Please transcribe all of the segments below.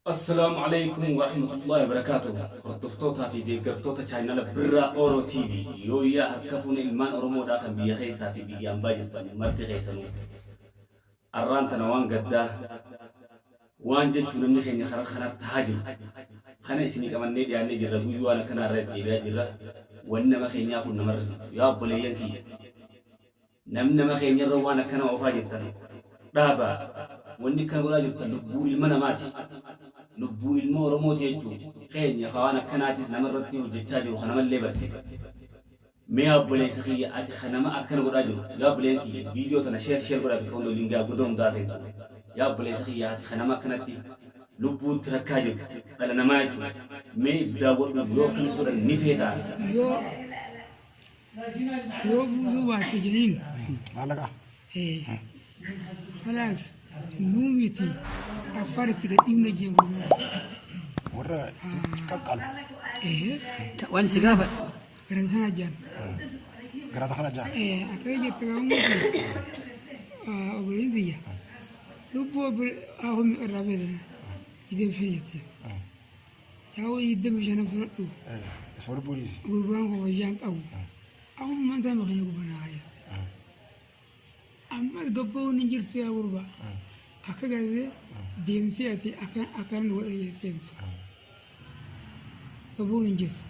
Assalaamu Aleeykum Warahmatullahi Wabarakaatuh Hordoftootaa fi deeggartoota chaayinala Birraa Oro TV yooyyaa harka fuune ilmaan Oromoodhaa kan biyya keessaa fi biyya ambaa jirtan marti keessanuu arraan tana waan gaddaa waan jechuu namni keenya karaa kana tahaa jiru kana isinii qabannee dhiyaannee jirra guyyuu waan akkanaa irra deebi'aa jirra wanni nama keenyaa kun namarra jirtu yaa obboleeyyan kiyya Namni nama keenya irra waan akkana oofaa jirtan dhaabaa. Wanni akkana godhaa jirtan lubbuu ilma namaati. Lubbuu ilma Oromooti jechuun keenya ka waan akkanaatis nama irratti hojjechaa jiru ka namallee barsiisa. Mee yaa obboleessa kiyya ati ka nama akkana godhaa jiru yaa obboleeyyan kiyya viidiyoo tana share share godhaa bakka hunda waliin gahaa goda hundaa seentu. Yaa obboleessa kiyya ati ka nama akkanatti lubbuutti rakkaa jirtu dhala namaa jechuun mee if daawwadhu yoo akkanas godhan ni feetaa ati. Yoo Yoo buusuu baatte jedhiin. Maallaqa. Ee. Kalaas nuu miti Affaar itti gad dhiifna jeen gurbaan. Warra si qaqqalu. Ee. Waan si gaafate. Gara kana jaan. Gara kana jaan. Ee akkana jette gaa ummati. Obboleettiin tiyya. Lubbuu obboleettii irraa feete. Ideen jette. Yaa digdamii shanan fudhadhu. Isa lubbuu dhiisi. Gurbaan koo fayyaa hin qabu. Amma mataa kiyya gubanaa kayyatti. Ammas gabbaa'uun hin jirtu yaa gurbaa. Akka gartee deemtee ati akka akkana nu godhan jettee deemte. Gabbaa'uun hin jirtu.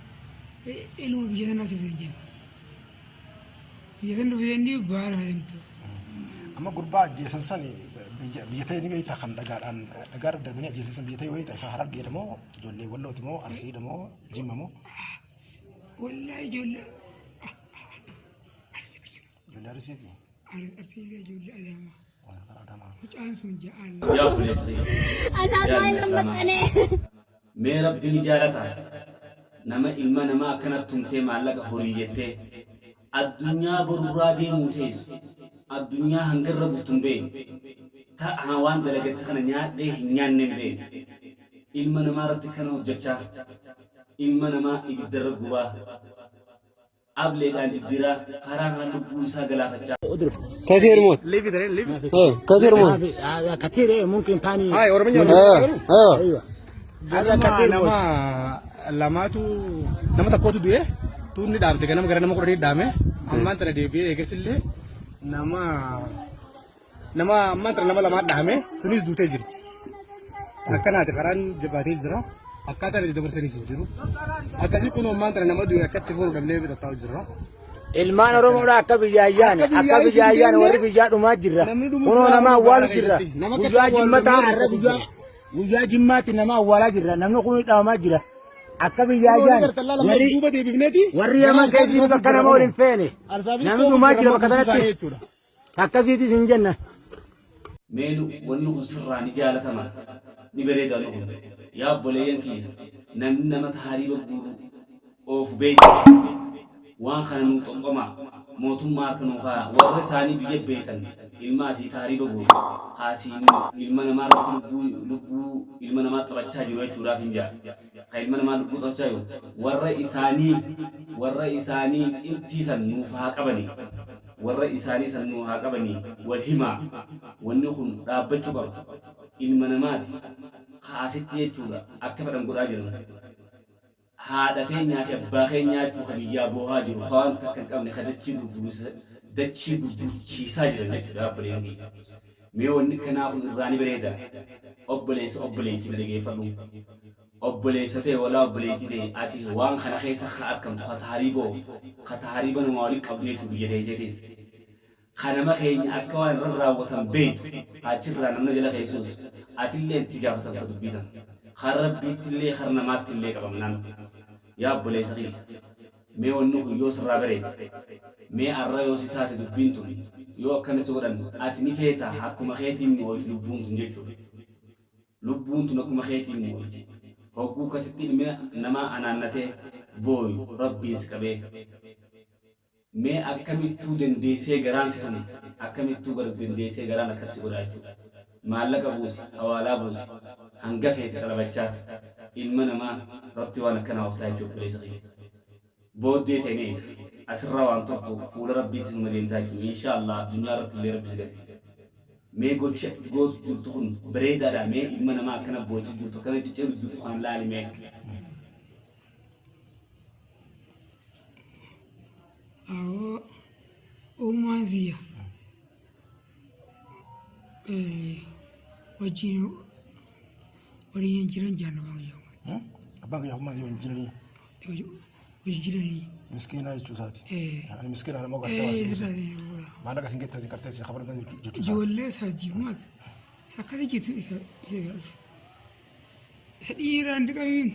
Ilma biyya sanaa si fidan jenna. Biyya sana dhufee baara fayyadamtu. Amma gurbaa ajjeesan san biyya biyya ta'e ni beektaa kan dhagaadhaan dhagaa irra darbanii ajjeesan san biyya ta'e beektaa isa Harargeedha moo ijoollee Wallooti moo Arsiidha moo Jimma moo Wallaahi ijoollee Arsi Arsi ijoollee Arsiiti? Arsi ijoollee Adaamaa. Kan Adaamaa. Mucaan sun ja'aan. Yaa obboleessa kiyya. Anaa Yaa maal ilma Islaamaa. maxxanee. Mee rabbi ni jaalataa nama ilma namaa akkanatti tumtee maallaqa horii jettee addunyaa borurraa deemuu teessu addunyaa hangarra bultu hin beekne ta waan dalagatte kana nyaadhee hin nyaanne hin beekne ilma namaa irratti kana hojjechaa ilma namaa ibiddarra gubaa ableedhaan diddiraa karaa kana lubbuu isaa galaafachaa كثير موت إيه، كثير موت هذا كثير إيه ممكن ثاني ايوه ايوه ايوه هذا كثير موت nama lamaatu nama tokkotu du'e tuunni dhaamte ganama gara nama kudhanii dhaame ammaan tana deebi'ee eegasillee nama nama ammaan tana nama lamaa dhaame sunis duutee jirti. Akkanaati karaan jabaatee jira. Akkaataan itti dabarsanis hin jiru. Akkasii kun ammaan tana nama du'e akkatti fuunu dhabnee bitataa jirra. Ilmaan Oromoodha akka biyya ayyaane Akka akka biyyaa biyya ayyaane isin warri biyyaa dhumaa jirra. Namni dhumu Kunoo silaa nama awwaalu baara jirra. keessatti. Nama akka Guyyaa awwaalu jimmataa namni har'a rakkatu guyyaa jira. guyyaa jimmaatti nama awwaalaa jirra. Namni kun dhaamaa jira. Akka biyya Kunoo ni ayyaane gartallaa lama warri duuba deebifneeti. warri yaman keessa jiru bakka nama waliin feene. Namni dhumaa jira bakka sanatti. Jechuudha. Akkasiitis hin jenna. Mee nu wanni kun sirraa ni jaalatama ni bareeda wanni kun yaa obboleeyyan kiyya namni nama tahariiba guuru oofu beeytan waan kana nuu xoqqomaa mootummaa harka nuu kaayaa warra isaanii biyya beeytan ilma asii tahariiba guuru ka asii ilma namaa irratti lubbuu lubbuu ilma namaa taphachaa jiru jechuudhaaf hin jaa ka ilma namaa lubbuu taphachaa jiru warra isaanii warra isaanii xintii san nuuf haa qabanii Warra isaanii san nuu haa qabanii wal himaa wanni kun dhaabbachuu qaba ilma namaati ka asitti jechuudha akka fedhan godhaa jiran haadha teenyaa fi abbaa keenyaa jechuu ka biyyaa boohaa jiru ka waan takka hin qabne ka dachii gurgurisa dachii gurgurchiisaa jiran jechuudha obboleen kiyya mee wanni kanaa kun irraa ni bareeda obboleessa obboleettii na dhageeffadhu Obboleessa ta'e walaa obboleettii ta'e ati waan kana keessa ka arkamtu ka tahariiba ooftu ka tahariiba namaa wali qabdu jechuu biyya teessee teesse ka nama keenya akka waan irra raawwatan beektu ka achirraa namna jala keessuus atillee itti gaafatamta dubbii tana kara rabbiittillee kara namaattillee qabamnaan yaa obboleessa kiyya mee wanni kun yoo sirraa bareede mee arra yoo si taate dubbiin tun yoo akkana si godhan ati ni feetaa akkuma keetiin mi'ooyti lubbuun tun jechuudha. Lubbuun tun akkuma keetiin mooyti. Hogguu akkasitti ilmi namaa anaannatee booyu Rabbiin si qabee. Mee akkamittuu dandeessee garaan si tume akkamittuu gar dandeessee garaan akkas si godha jechuudha. Maallaqa buusi, hawaalaa buusi, hanga feete xalabachaa ilma namaa ratti waan akkanaa ooftaa jechuudha obboleessa kiyya. Booddee ta'e ni eega. Asirraa waan tokko fuula Rabbiitis numa deemtaa jechuudha. Inshaa Allah addunyaa irratti illee Rabbi si garsiisa. Mee gochi ati gootu jirtu kun bareedaadha mee ilma namaa akkana boochi jirtu akkana cicciru jirtu kana laali mee. Awoo uumaan siyya wajjin waliin jiran jaan abbaan kiyya. Abbaan kiyya uumaan siyya wajjin jiranii. Wajjin jiranii. Miskiinaa jechuu isaati. Ani miskiinaa nama gartee waa siin Maallaqa isin geettan isin qartee isin kafalan jechuu isaati. Ijoollee sadii maas akkasii jirtu isa isa bira dhufe. Isa dhiiraan diqamiin.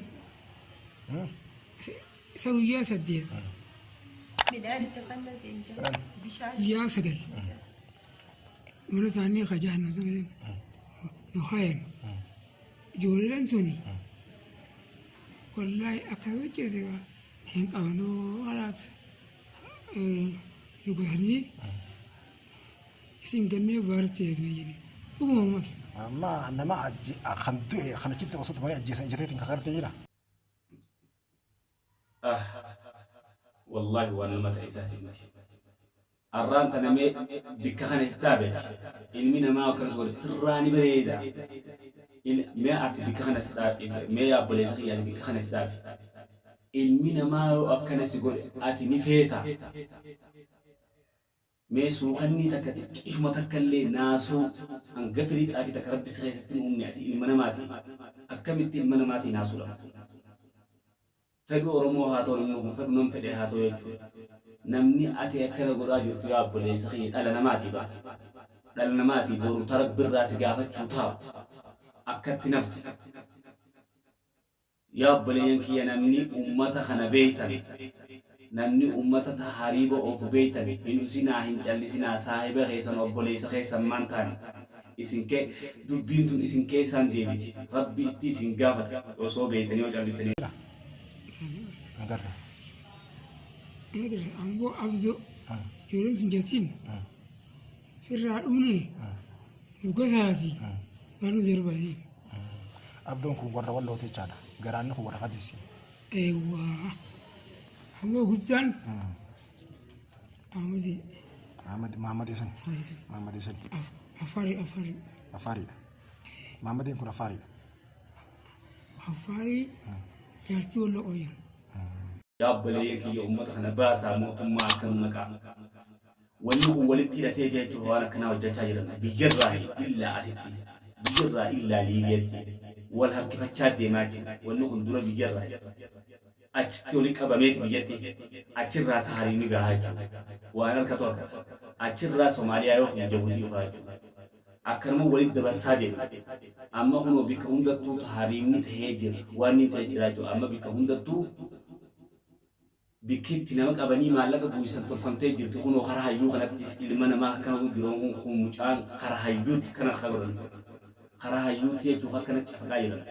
Isa guyyaa 8. Midhaan itti kanna seenja. Bishaan. Guyyaa 9. Mana isaanii ka jahannam sana nu kaayan. Ijoolleen suni wallaahi akka hojjete hin qabnu kalaas nu gatanii isin gannee baaritti eegne jedhe. Dhuguma ammas. Amma nama kan du'e kan achitti osoo tumanii ajjeesan ija teetiin kan gartee jira. Ah wallahi waan nama ta'e isaatii miti. Arraan tana mee bikka kana if dhaabeti. Ilmi namaa akkanas godhe sirraa ni bareeda. Mee ati bikka kana si dhaabi mee yaa obboleessa kiyya ati bikka kana if dhaabi. Ilmi namaa yoo akkana si godhe ati ni feeta. Mee suukannii takka xiqqishuma takka illee naasuu hanga firii xaafii takka rabbi si keessatti hin uumne ati ilma namaati akkamitti ilma namaatii naasuu dhabda fedhu oromoo haa ta'u namni kun fedhu nam fedhe haa ta'u jechuudha namni ati akkana godhaa jirtu yaa obboleessa kiyya dhala namaatii ba dhala namaatii boru ta rabbirraa si gaafachuu taa'u akkatti nafte Yaa obboleeyyan kiyya namni ummata kana beeytan namni ummata tahariiba oofu beeytan hin usinaa hin callisinaa saahiba keessan obboleeysa keessan maan taane isin ke dubbiin tun isin keessaan deebiti rabbi itti isin gaafata osoo beeytanii yoo calliftanii Agarra. Agarra ammoo abdoo ijoolleen sun jettiin sirraa dhumne nu gosaati garuu darbatiin. Abdoon kun warra wallooti jechaadha. Garaanni kun warra fadisi. Eewwaa. Ammoo guddaan Ahmadi. Ahmad Mahammadee san. Mahammadee san. Afari afari. Afaariidha. Mahammadeen kun afaariidha. Afari jaartii walloo qoyyan. Yaa obboleeyyan kiyya ummata kana baasaa mootummaa akkam maqaa. Wanni kun walitti hidhatee jechuun waan akkanaa hojjechaa jiran biyyarraa illaa asitti biyyarraa illaa Liibiyatti wal harkifachaa deemaa jechuudha. Wanni kun dura biyyarraa achitti walitti qabameeti biyyatti achirraa taariin bahaa jechuudha. Waan harkatu harkata. Achirraa Somaaliyaa yookiin Jabuutii dhufaa jechuudha. Akkanuma walitti dabarsaa deema. Amma kunoo bikka hundattuu taariinni tahee jira. Waan inni ta'ee jira jechuudha. Amma bikka hundattuu Bikki itti nama qabanii maallaqa buusisan tolfamtee jirti kunoo kara hayyuu kanattis ilma namaa akkanatu jira kun kun mucaan kara hayyuutti kana akka godhan kara hayyuutti jechuun akkana cafaqaa jiran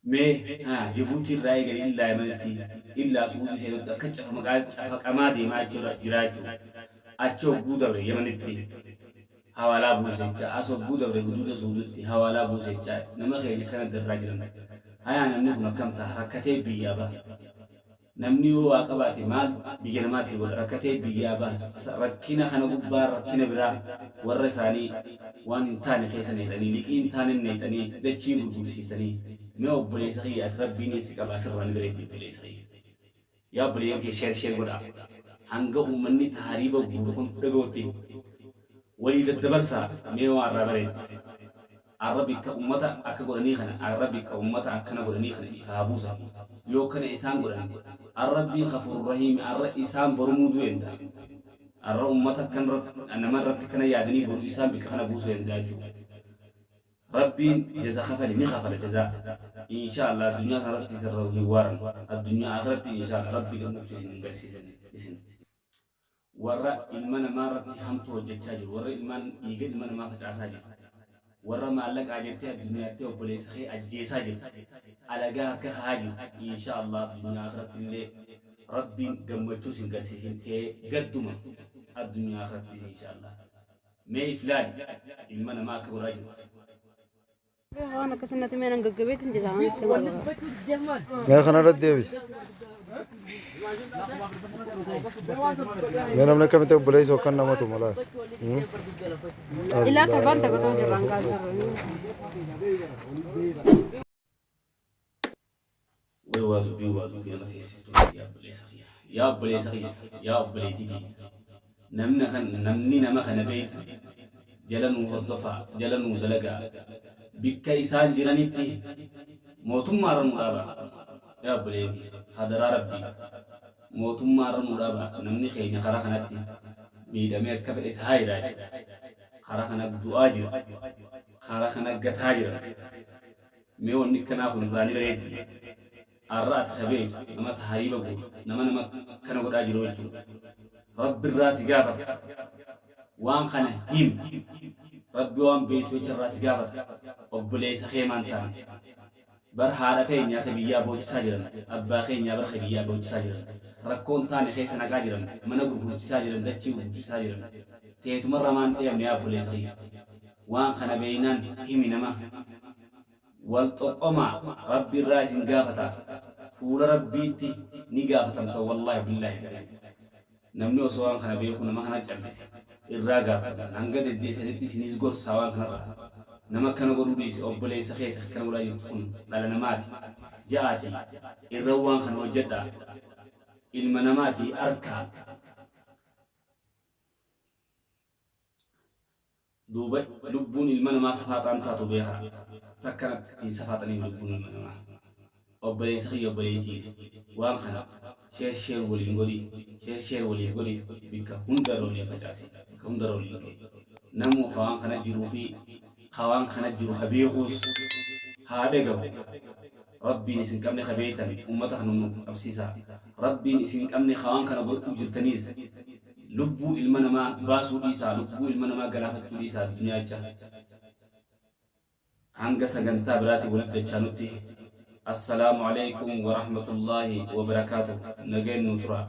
mee haa Jibuutii irraa eegali illaa Yamanitti illaa Suudii seenutti akka cafamaqaa cafaqamaa deemaa jechuudha jira jechuudha achi hogguu dabre Yamanitti hawaalaa buuse jecha as hogguu dabre huduuda Suuditti hawaalaa buuse jecha nama keenya akkana darraa jiran hayaa namni kun akkam taha rakkatee biyyaa baha namni yoo waa qabaate maal biyya namaatii godha rakkatee biyyaa baha rakkina kana gubbaa rakkina biraa warra isaanii waan hin taane keessa neexanii liqii hin taane neexanii dachii gurgursiiftanii mee obboleessa kiyya ati rabbiin si qaba asirraa ni bareeddi obboleessa kiyya Yaa obboleeyyan kiyya share share godhaa. Hanga ummanni tahariiba guuru kun dhaga'utti walii daddabarsaa mee waan irraa bareeddu. Arra bikka ummata akka godhanii kana arra bikka ummata akkana godhanii kana ifa haa buusan. Yoo kana isaan godhan arra rabbiin ghafuurur rahiimi arra isaan boru muuduu danda'a. Arra ummata akkan nama irratti akkana yaadanii boru isaan bikka kana buusuu danda'a jechuudha. Rabbiin jaza kafali ni kafala jazaa insha Allah addunyaa kanarratti isirra hin waaran addunyaa akhiratti insha Allah rabbi gammachuu isin hin garsiisan isin warra ilma namaa irratti hamtuu hojjechaa jiru warra ilmaan dhiiga ilma namaa facaasaa jiru warra maallaqaa jettee addunyaatti obboleessa kee ajjeesaa jiru alagaa harka kahaa jiru insha Allah addunyaa akhiratti illee rabbiin gammachuu isin garsiisin tee gadduma addunyaa akhirattis insha Allah Mee if laali ilma namaa akka godhaa jirtu. Waan akkasii natti mee nan gaggabeetiin jira. Waan itti godhu. Mee kanarratti deebisi. Mee namni akkamitti obboleessa akkan nama tuma laal. Ilaa torbaan tokko ta'u jirraan kaasirra. Way waa dubbii waa dubbii nama teessiftu yaa obboleessa kiyya. Yaa obboleessa kiyya. Yaa obboleettii kiyya. Namni kan namni nama kana beektan jala nuu hordofaa jala nuu dalagaa bikka isaan jiranitti mootummaarra nuu dhaabaa. Yaa obboleeyyan kiyya hadaraa rabbii mootummaarra nuu dhaabaa namni keenya karaa kanatti miidhamee akka fedhe tahaa jira jechuudha. Karaa kana du'aa jira. Karaa kana gataa jira. Mee wanni akkanaa kun irraa ni bareeddi. Arra ati ka beektu nama tahariiba guutu nama nama akkana godhaa jiru jechuudha. Rabbi irraa si gaafata. Waan kana himi. Rabbi waan beektu jecha irraa si gaafata. Obboleessa kee maan taane. Bar haadha teenya ta biyyaa boochisaa jiran, abbaa keenyaa bar ka biyyaa boochisaa jiran, rakkoon taane keessa naqaa jiran, mana gurgurchisaa jiran, dachii gurgurchisaa jiran. Teetumarra maan dheeyamne yaa obboleessa kiyya. Waan kana beeynaan himi nama. Wal xoqqomaa Rabbi irraa isin gaafata. Fuula Rabbiitti ni gaafatamta wallaahi billaahi tallaahi. Namni osoo waan kana beekuu nama kana callise irraa gaafatamtan. Hanga deddeessanitti isinis gorsaa waan kanarraa. Nama akkana godhuu dhiisi obboleessa keeti akkana godhaa jirtu kun dhala namaati. Ja'aati irra waan kana hojjedhaa. Ilma namaati arkaa. Duuba lubbuun ilma namaa safaaxaan taatu beekaa. Takkanatti ittiin safaaxaniin lubbuun ilma namaa. Obboleessa kiyya obboleettii waan kana share share waliin godhi share share waliif godhi bikka hundarra waliin facaasi bikka hundarra waliin gahi. Namuu ka waan kana jiruu fi ka waan kana jiru ka beekuus haa dhagahu. Rabbiin isin qabne ka beektan ummata kana nu qabsiisaa. Rabbiin isin qabne ka waan kana godhuu jirtaniis lubbuu ilma namaa baasuu dhiisaa lubbuu ilma namaa galaafachuu dhiisaa addunyaa hanga sagantaa biraatiin walitti dachaanutti assalaamu alaikum warahmatullaahi wabarakaatuh nageen nu turaa.